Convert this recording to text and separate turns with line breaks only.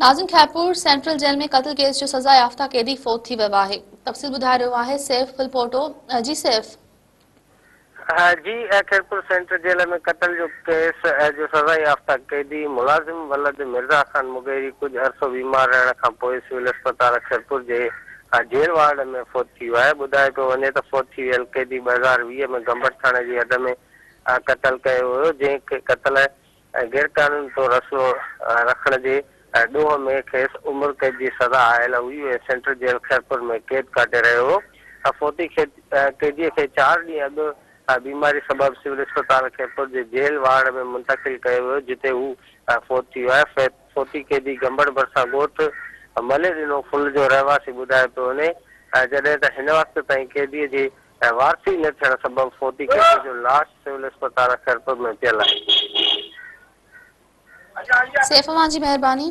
ناظم Khairpur central jail ۾ قتل case جو سزا يافته قيدي فوت ٿي ويو آهي. تفصيل ٻڌائي رهيو آهي سيف ڦلپوٽو جي سيف.
جي خيرپور سينٽرل جيل ۾ قتل جو ڪيس جو سزا يافته قيدي ملازم ولد مرزا خان مغيري ڪجهه عرصو بيمار رهڻ کان پوء سول اسپتال خيرپور جي جيل وارڊ ۾ فوت ٿي ويو آهي. ٻڌايو پيو وڃي ته فوت ٿي ويل قيدي 2020 ۾ گمبٽ ٿاڻي جي حد ۾ قتل ڪيو ويو جنهن کي قتل ۽ غيرقانوني طور اسلحو رکڻ جي ڏوهه ۾ کيس عمر قيد جي سزا آيل هئي ۽ سينٽرل جيل خيرپور ۾ قيد ڪاٽي رهيو هو. فوتي قيديء کي چار ڏينهن اڳ بيماري سبب سول اسپتال خيرپور جي جيل وارڊ ۾ منتقل ڪيو ويو جتي هو فوت ٿي ويو آهي. فوتي قيدي گمبڙ ڀرسان ڳوٺ ملي ڏنو ڦل جو رهواسي ٻڌايو پيو وڃي جڏهن ته هن وقت تائين قيديء جي ۽ وارثي نه ٿيڻ سبب فوتي قيدي جو لاش سول اسپتال خيرپور ۾ پيل آهي.
سيف اوهان جي مهرباني.